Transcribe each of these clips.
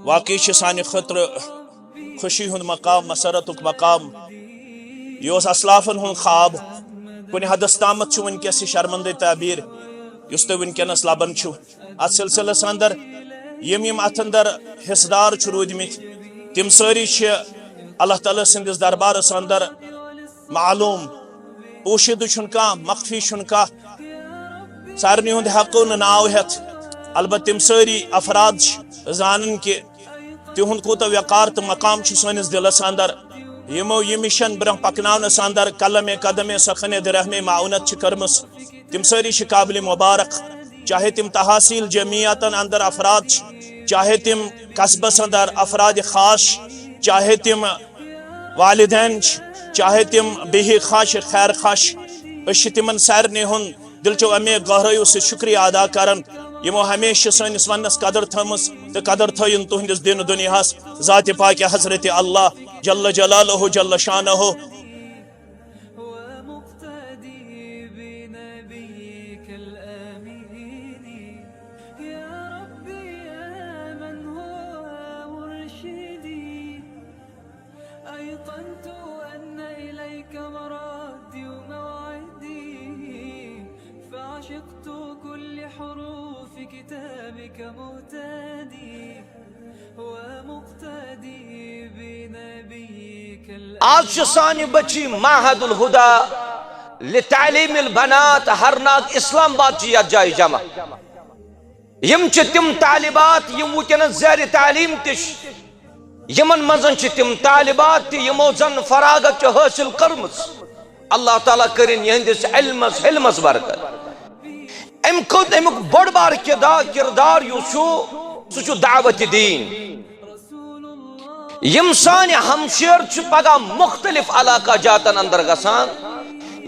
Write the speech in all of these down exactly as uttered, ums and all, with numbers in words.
واقعی چھُ سانہِ خٲطرٕ خوشی ہُنٛد مقام، مسرتُک مقام۔ یہِ اوس اسلافن ہُنٛد خواب۔ کُنہِ حدس تامتھ چھُ وٕنکیٚس یہِ شرمندٕے تعبیر، یُس تُہۍ وٕنکیٚنس لبان چھِو۔ اتھ سلسلس اندر یِم یِم اتھ اندر حصہٕ دار چھِ روٗدمٕتۍ، تِم سٲری چھِ اللہ تعالیٰ سٕنٛدِس دربارس اندر معلوم۔ پوشیدٕ چھُنہٕ کانٛہہ، مخفی چھُنہٕ کانٛہہ۔ سارنٕے ہُنٛد ہٮ۪کو نہٕ ناو ہٮ۪تھ، البتہ تِم سٲری افراد چھِ زانان کہِ تِہُنٛد کوٗتاہ وقار تہٕ مقام چھُ سٲنِس دِلس اندر۔ یِمو یہِ مِشن برٛونٛہہ پکناونس اندر قلم قدم سخن درہم معاونت چھِ کٔرمٕژ، تِم سٲری چھِ قابل مبارک۔ چاہے تِم تحصیل جمعیتن اندر افراد چھِ، چاہے تِم قصبس اندر افراد خاص چھِ، چاہے تِم والدین چھِ، چاہے تِم بیٚہہِ خاص چھِ، خیر خاص چھِ، أسۍ چھِ تِمن سارنٕے ہُنٛد دِلچو اَمے گہرٲیو سۭتۍ شُکریہ ادا کران، یِمو ہمیشہِ سٲنِس وننس قدر تھٲومٕژ تہٕ قدر تھٲوِن تُہنٛدِس دِن دُنیاہس ذاتِ پاکہِ حضرت اللہ جل جلالہ جل شانہ۔ ومقتدي بنبيك الآمين. يا ربي يا من هو مرشدي، أيقنت أن إليك مردي وموعدي، فعشقت كل حروف كتابك مهتدي، ومقتدي بنبيك الأمين. آز چھِ سانہِ بچی معہد الہدیٰ لتعلیم البنات ہرناگ اسلام آباد چھِ یتھ جایہِ جمع۔ یِم چھِ تِم طالبات یِم وٕنکیٚنس زیر تعلیٖم تہِ چھِ۔ یِمن منٛز چھِ تِم طالبات تہِ یِمو زن فراغت چھِ حٲصِل کٔرمٕژ۔ اللہ تعالیٰ کٔرِن یِہنٛدِس علمس حلمس برکت۔ اَمہِ کھۄتہٕ اَمیُک بوٚڑ بار کِردا-، کِردار یُس چھُ، سُہ چھُ دعوت دین۔ یِم سانہِ ہمشیر چھِ پگاہ مختلف علاقہ جاتن اندر گژھان،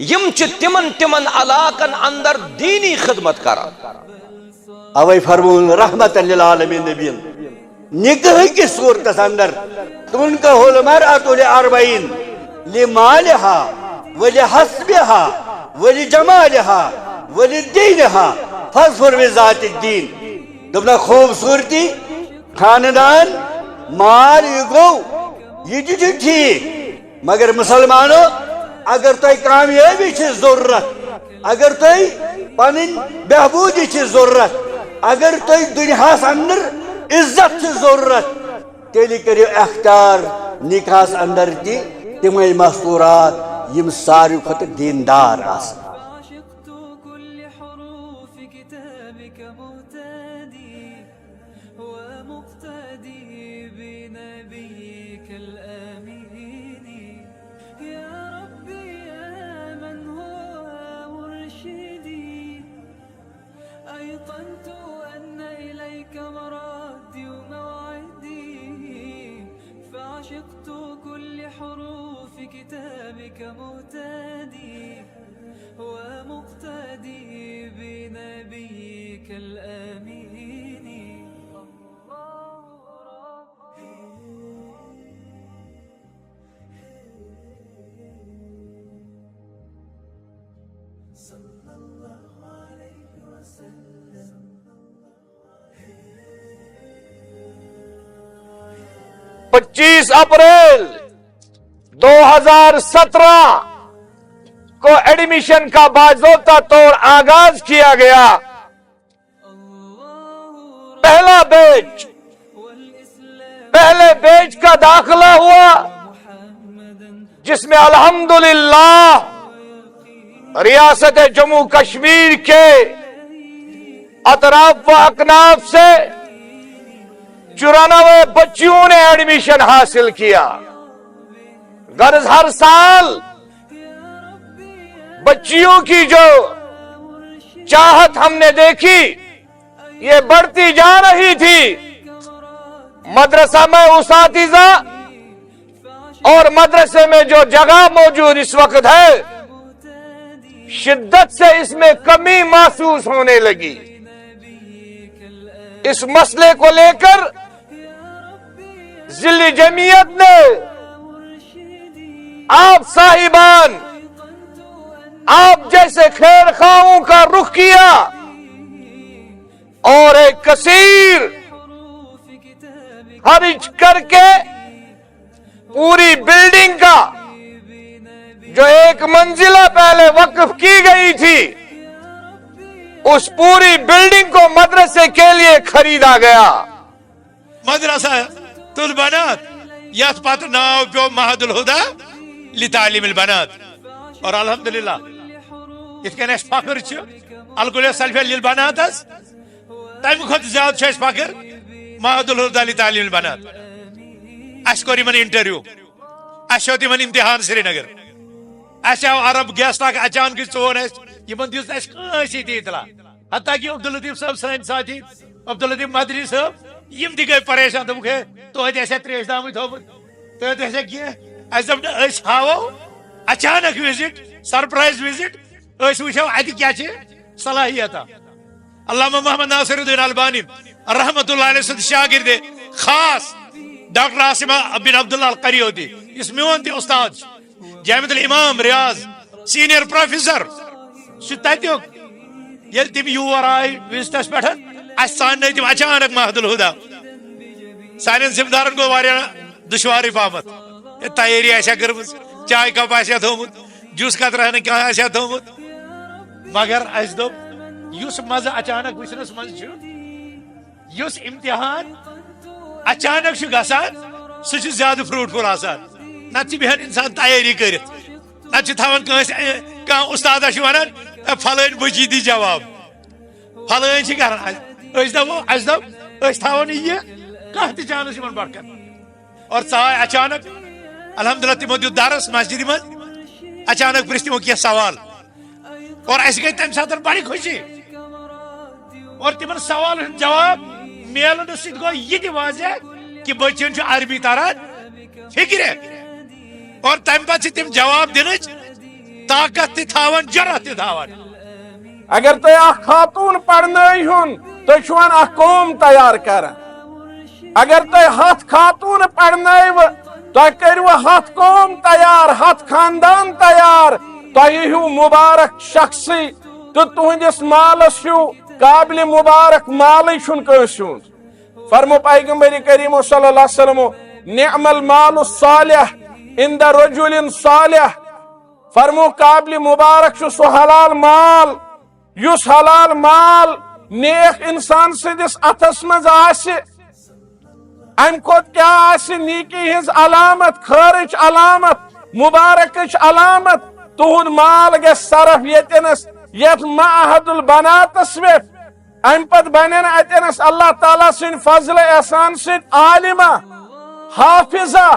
یِم چھِ تِمن تِمن علاقن اندر دینی خدمت کران۔ اوے فرمون رحمت للعالمین نبین۔ نکاح کس صورتس اندر، تنکح المرأة لأربعین، لمالها ولحسبها ولجمالها ولدينها فاظفر بذات الدين۔ دوٚپنہ خوبصورتی، خاندان، مال، یہِ گوٚو، یہِ تہِ چھُ ٹھیٖک۔ مگر مسلمانو، اگر تۄہہِ کامیٲبی چھِ ضروٗرت، اگر تۄہہِ پنٕنۍ بہبوٗدی چھِ ضروٗرت، اگر تۄہہِ دُنیاہس اندر عزت چھِ ضروٗرت، تیٚلہِ کٔرِو اختیار نکاحس اندر تہِ تِمے مستورات یِم ساروی کھۄتہٕ دیندار آسن۔ ومقتدي بنبيك الآمين. يا ربي يا من هو مرشدي، أيقنت أن إليك مردي وموعدي، فعشقت كل حروف كتابك مهتدي، ومقتدي بنبيك الآمين. پچیس اپریل دو ہزار سترہ کو ایڈمیشن کا باضابطہ طور آغاز کیا گیا۔ پہلا بیچ، پہلے بیچ کا داخلہ ہوا، جس میں الحمدللہ ریاست جموں کشمیر کے اطراف و اکناف سے چورانوے بچیوں نے ایڈمیشن حاصل کیا۔ غرض، ہر سال بچیوں کی جو چاہت ہم نے دیکھی، یہ بڑھتی جا رہی تھی۔ مدرسہ میں اساتذہ اور مدرسے میں جو جگہ موجود اس وقت ہے، شدت سے اس میں کمی محسوس ہونے لگی۔ اس مسئلے کو لے کر ضلع جمعیت نے آپ صاحبان، آپ جیسے خیر خواہوں کا رخ کیا اور ایک کثیر خرچ کر کے پوری بلڈنگ کا جو ایک منزلہ پہلے وقف کی گئی تھی، اس پوری بلڈنگ کو مدرسے کے لیے خریدا گیا۔ مدرسہ البنات، یتھ پتہٕ ناو پیوٚو معہد الہدیٰ لتعلیم البنات۔ اور الحمدللہ، یِتھ کٔنۍ اَسہِ فخر چھُ الکلیہ سلفیہ للبناتس، تَمہِ کھۄتہٕ زیادٕ چھُ اَسہِ فخر معہد الہدیٰ لتعلیم البنات۔ اَسہِ کوٚر یِمن انٹرویو، اَسہِ ہیوٚت یِمن امتحان سرینگر، اَسہِ آو عرب گیسٹ اکھ اچانکٕے، سُہ ووٚن اَسہِ، یِمن دِژ نہٕ اَسہِ کٲنٛسہِ تہِ اطلاع۔ حتیٰ کہ عبداللطیف صٲب، سٲنۍ ساتھی عبداللطیف مدنی صٲب، یِم تہِ گٔے پریشان، دوٚپُکھ، ہے، تۄہہِ تہِ آسہِ ہا ترٛیش دامٕے تھوٚومُت، تۄہہِ تہِ آسہِ ہا کینٛہہ۔ اَسہِ دوٚپ، نہ، أسۍ ہاوو اچانک وزٹ، سرپرائز وزٹ، أسۍ وٕچھو اَتہِ کیٛاہ چھِ صلاحیتہ۔ علامہ محمد ناصر الدین البانی رحمۃ اللہ علیہ سٕنٛدِ شاگرد خاص ڈاکٹر عاصمہ بن عبداللہ القریوتی، یُس میون تہِ استاد چھُ، جامعۃ الامام ریاض، سینئر پروفیسر، سُہ تَتیُک۔ ییٚلہِ تِم یور آے وزٹس پٮ۪ٹھ، اَسہِ ژاننٲے تِم اچانک معہد الہدیٰ۔ سانٮ۪ن ذمہٕ دارن گوٚو واریاہ دُشوارٕے پہمتھ۔ ہے، تیٲری آسہِ ہا کٔرمٕژ، چاے کپ آسہِ ہا تھوٚومُت، جوٗس قطرٕ ہنا کانٛہہ آسہِ ہا تھوٚومُت۔ مگر اَسہِ دوٚپ، یُس مزٕ اچانک وٕچھنس منٛز چھُ، یُس امتحان اچانک چھُ گژھان، سُہ چھُ زیادٕ فروٹفل آسان۔ نتہٕ چھُ بیہان انسان تیٲری کٔرِتھ، نتہٕ چھُ تھاوان کٲنٛسہِ، اے، کانٛہہ استادا چھُ ونان، اے، فلٲنۍ بچی دی جواب، فلٲنۍ چھِ کران۔ اَسہِ، أسۍ دپو، اَسہِ دوٚپ، أسۍ تھاوو نہٕ یہِ کانٛہہ تہِ چانس یِمن برکت۔ اور ژاے اچانک، الحمدللہ، تِمو دیُت درس مسجدِ منٛز۔ اچانک پرژھ تِمو کینٛہہ سوال، اور اَسہِ گٔے تَمہِ ساتہٕ بڑِ خوشی۔ اور تِمن سوالن ہُنٛد جواب میلنہٕ سۭتۍ گوٚو یہِ تہِ واضح کہِ بٔچِیَن چھُ عربی تران فِکرِ۔ اور تَمہِ پتہٕ چھِ تِم جواب دِنٕچ طاقت تہِ تھاوان، جرأت تہِ تھاوان۔ اگر تۄہہِ اکھ خاتون پرنٲیہُن، تُہۍ چھِوٕ اکھ قوم تیار کران۔ اگر تۄہہِ ہتھ خاتون پرنٲیوٕ، تۄہہِ کٔرِوٕ ہتھ قوم تیار، ہتھ خاندان تیار۔ تۄہہِ ہیوٗ مبارک شخصٕے تہٕ تُہنٛدِس مالس ہیوٗ قابلِ مبارک مالٕے چھُنہٕ کٲنٛسہِ ہُنٛد۔ فرمو پیغمبر کریم صلی اللہ علیہ وسلم، نعم المال الصالح عند رجل صالح۔ فرمو قابلِ مبارک چھُ سُہ حلال مال، یُس حلال مال نیک انسان سٕنٛدِس اتھس منٛز آسہِ۔ امہِ کھۄتہٕ کیٛاہ آسہِ نیکی ہٕنٛز علامت، خٲرٕچ علامت، مبارکٕچ علامت؟ تُہُنٛد مال گژھِ صرف ییٚتٮ۪نس، یتھ معہد البناتس پٮ۪ٹھ۔ امہِ پتہٕ بنن اتٮ۪نس اللہ تعالیٰ سٕنٛدِ فضلِ احسان سۭتۍ عالمہ، حافظہ۔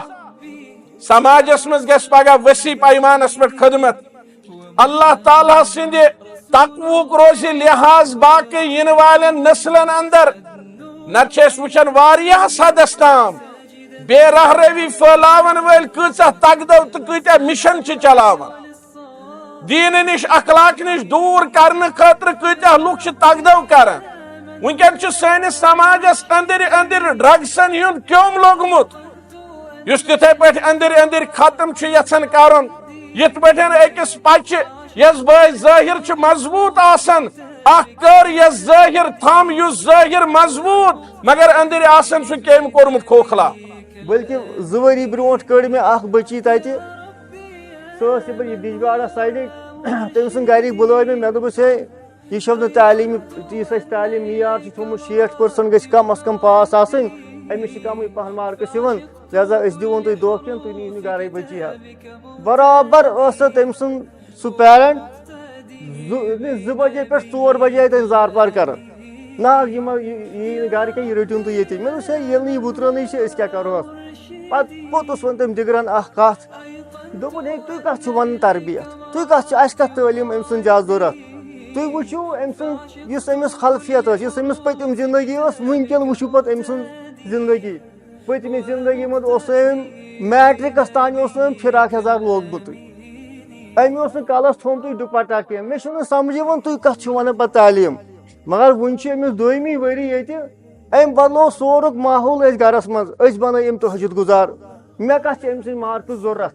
سماجس منٛز گژھِ پگاہ وسیع پیمانس پٮ۪ٹھ خدمت۔ اللہ تعالیٰ سٕنٛدِ تقوہُک روزِ لحاظ باقٕے یِنہٕ والٮ۪ن نسلن اندر۔ نتہٕ چھِ أسۍ وٕچھان واریاہس حدس تام بے راہ روی پھٲلاون وٲلۍ کۭژاہ تگدو تہٕ کۭتیاہ مشن چھِ چلاوان۔ دیٖنہٕ نِش، اخلاق نِش دوٗر کرنہٕ خٲطرٕ کۭتیاہ لُکھ چھِ تگدو کران۔ وٕنکیٚن چھُ سٲنِس سماجس أنٛدٕرۍ أنٛدٕرۍ ڈرگسن ہُنٛد کیوٚم لوٚگمُت، یُس تِتھے پٲٹھۍ أنٛدٕرۍ أنٛدٕرۍ ختم چھُ یژھان کرُن۔ یِتھ پٲٹھۍ أکِس پچہِ یس بٲے ظٲہِر چھُ مضبوٗط آسان، اکھ کٔر یس ظٲہِر تھم، یُس ظٲہِر مضبوٗط مگر أنٛدٕرۍ آسان چھُ کیٚمۍ کوٚرمُت کھوکھلا۔ بلکہ زٕ ؤری برونٛٹھ کٔڑ مےٚ اکھ بٔچی تتہِ، سۄ ٲس یپٲرۍ یہِ بجبیارہ سایڈٕکۍ۔ تٔمۍ سٕنٛدۍ گرِکۍ بُلٲے مےٚ، مےٚ دوٚپُس، ہے، یہِ چھُ نہٕ تعلیٖم، یُس اَسہِ تعلیٖم معیار چھُ تھوٚومُت، شیٹھ پٔرسنٹ گژھِ کم از کم پاس آسٕنۍ، أمِس چھِ کمٕے پہن مارکس یِوان، لہذا أسۍ دِوون تُہۍ دھوکہٕ کینٛہہ، تُہۍ نِیِو نہٕ گرے بٔچی ہا۔ برابر ٲس سۄ تٔمۍ سٕنٛز سُہ پیرنٹ زٕ، زٕ بجے پٮ۪ٹھ ژور بجے آیہِ تَتہِ زارپار کران۔ نہ حظ، یہِ ما، یہِ، یہِ یی نہٕ گرٕ کینٛہہ، یہِ رٔٹِو تُہۍ ییٚتی۔ مےٚ دوٚپُس، ہے، ییٚلہِ نہٕ یہِ وُترٲنٕے چھِ، أسۍ کیٛاہ کرو اَتھ؟ پتہٕ پوٚتُس ووٚن تٔمۍ دِگرن اکھ کتھ، دوٚپُن، ہے، تُہۍ کتھ چھِو ونان تربیت؟ تُہۍ کتھ چھِ، اَسہِ کتھ تعلیٖم أمۍ سٕنٛز زیادٕ ضروٗرت؟ تُہۍ وٕچھِو أمۍ سٕنٛز یُس أمِس خلفیت ٲس، یُس أمِس پٔتِم زندگی ٲس، وٕنکیٚن وٕچھِو پتہٕ أمۍ سٕنٛز زندگی۔ پٔتمہِ زندگی منٛز اوس أمۍ میٹرکس تام اوس أمۍ فراک یزار لوگمُتٕے۔ أمۍ اوس نہٕ کلس تھوٚمتُے ڈُپٹہ کینٛہہ۔ مےٚ چھُنہٕ سمجھ یِوان تُہۍ کتھ چھِو ونان پتہٕ تعلیٖم؟ مگر وُنہِ چھُ أمِس دوٚیمہِ ؤری ییٚتہِ۔ أمۍ بدلوو سورُک ماحول أتھۍ گرس منٛز۔ أسۍ بنٲے أمۍ تہجد گزار۔ مےٚ کتھ چھِ أمۍ سٕنٛدۍ مارکس ضروٗرت؟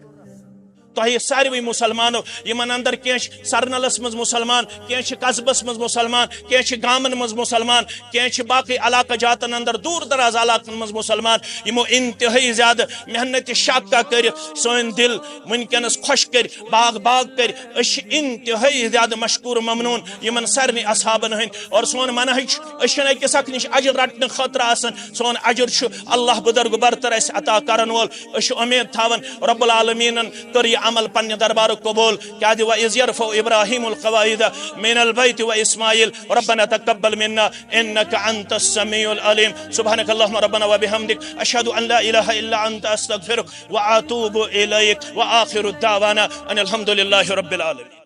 تۄہہِ ساروٕے مُسلمانو، یِمن اندر کینٛہہ چھِ سرنلس منٛز مُسلمان، کینٛہہ چھِ قصبس منٛز مُسلمان، کینٛہہ چھِ گامن منٛز مُسلمان، کینٛہہ چھِ باقٕے علاقہٕ جاتن اندر، دوٗر دراز علاقن منٛز مُسلمان، یِمو انتہٲئی زیادٕ محنت شاقہ کٔرِتھ سٲنۍ دِل وٕنکیٚنس خۄش کٔرۍ، باغ باغ کٔرۍ۔ أسۍ چھِ انتہٲئی زیادٕ مشکور ممنون یِمن سارنٕے اصحابن ہٕنٛدۍ۔ اور سون منہج چھُ، أسۍ چھِنہٕ أکِس اکھ نِش اجر رٹنہٕ خٲطرٕ آسان، سون اجر چھُ اللہ بُزرگ برتر اَسہِ عطا کرن وول۔ أسۍ چھِ اُمید تھاوان رب العالمیٖنن کٔر یہِ عمل پننہِ دربارُک قبول۔ کیازِ وَإِذْ يَرْفَعُ إِبْرَاهِيمُ الْقَوَاعِدَ مِنَ الْبَيْتِ وَإِسْمَاعِيلُ رَبَّنَا تَقَبَّلْ مِنَّا إِنَّكَ أَنْتَ السَّمِيعُ الْعَلِيمُ. سُبْحَانَكَ اللَّهُمَّ رَبَّنَا وَبِحَمْدِكَ، أَشْهَدُ أَنْ لَا إِلَهَ إِلَّا أَنْتَ، أَسْتَغْفِرُكَ وَأَتُوبُ إِلَيْكَ، وَآخِرُ دَعْوَانَا أَنِ الْحَمْدُ لِلَّهِ رَبِّ الْعَالَمِينَ.